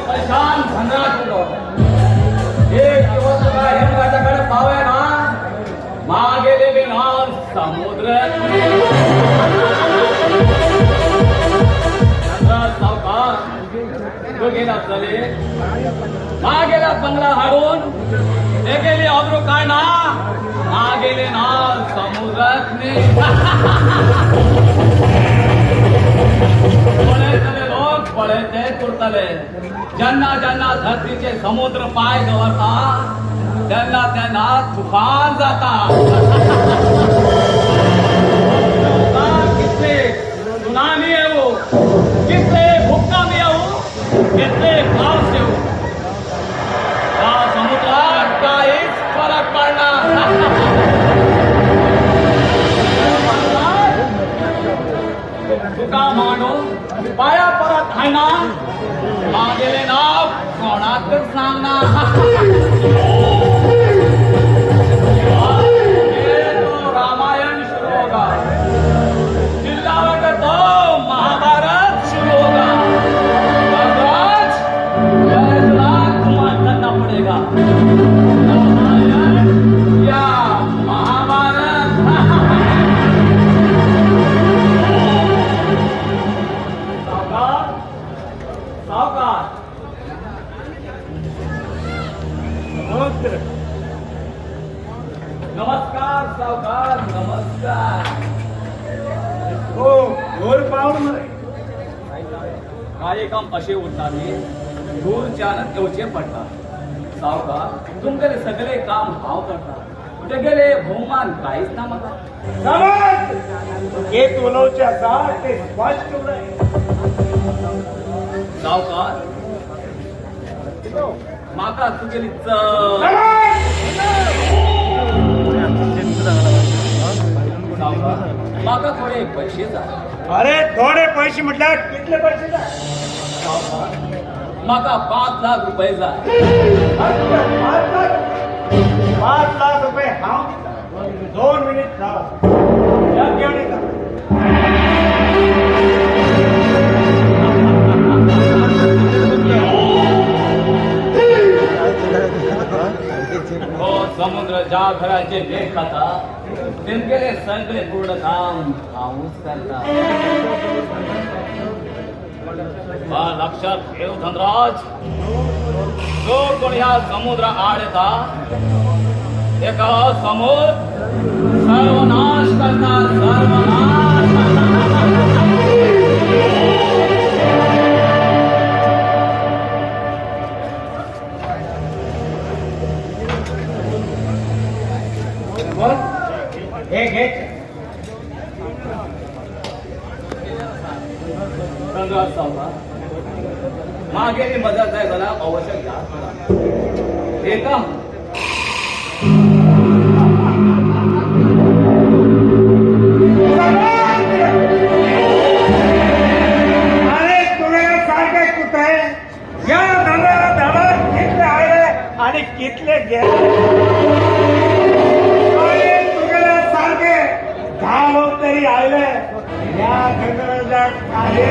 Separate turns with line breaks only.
परेशान धनराज उलो. एक दिवस तुका हेमराजाकडे पावे ना, मागेले बी ना समुद्र. धनराज सावकार, तो गेला चले मागेला बंगला हाडून तेगेली अब्रू काडना, मागेले ना समुद्रात. पळयतले लोक पळयते उरतले. जेन्ना जेन्ना धरतीचे समुद्र पाय दवरता तेन्ना तेन्ना तुफान जाता. कितले सुनामी येऊ, कितले भूकंप येऊ, कितले पावस येऊ, त्या समुद्रात काहीच फरक पडना. तुका मांडून पाया परत हाडना, मागेले नाव कोणाकच सांगना. ये तो रामायण शुरू होगा, चिल्लावेगा तो महाभारत शुरू होगा. धनराज, फैसला तुम्हें करना पड़ेगा, रामायण या महाभारत. सावकार, सावकार.
समुद्र.
नमस्कार सावकार, नमस्कार.
हो, दूर पावन मरे.
काही काम असे उरता न्ही, दूरच्यान येवचें पडटा. सावकार, तुमगेले सगळे काम हांव करता, तुगेले भोवमान कांयच ना म्हाका.
समज, हे उलोवचें आसा ते स्पश्ट उलय.
सावकार, म्हाका तुगेली चड सावकार, म्हाका थोडे पयशे जाय.
अरे, थोडे पैसे म्हटल्यार कितले पैसे जाय?
सावकार, म्हाका 5 लाख रुपये जाय.
5 लाख? 5 लाख रुपये हांव दिता. 2 मिनिट राव, जग घेवन येता.
हो समुद्र ज्या घराचे भेट खाता तेमगेले सगळे पूर्ण काम हांवूच करता. बा, लक्षात ठेव धनराज, जो कोण ह्या समुद्र आड येता तेका समुद्र सर्वनाश करता, सर्वनाश.
बोल, हे घे.
धनराज सावकार, मागेली मदत जाय जाल्यार अवश्य घ्या. येता.
अरे, तुवें सारखे कुत्रे ह्या धंद्या धाडात कितले आयले आणि कितले गेले. अरे, तुगेले सारखे 10 लोक तरी आयले, ह्या धंद्याच्या काही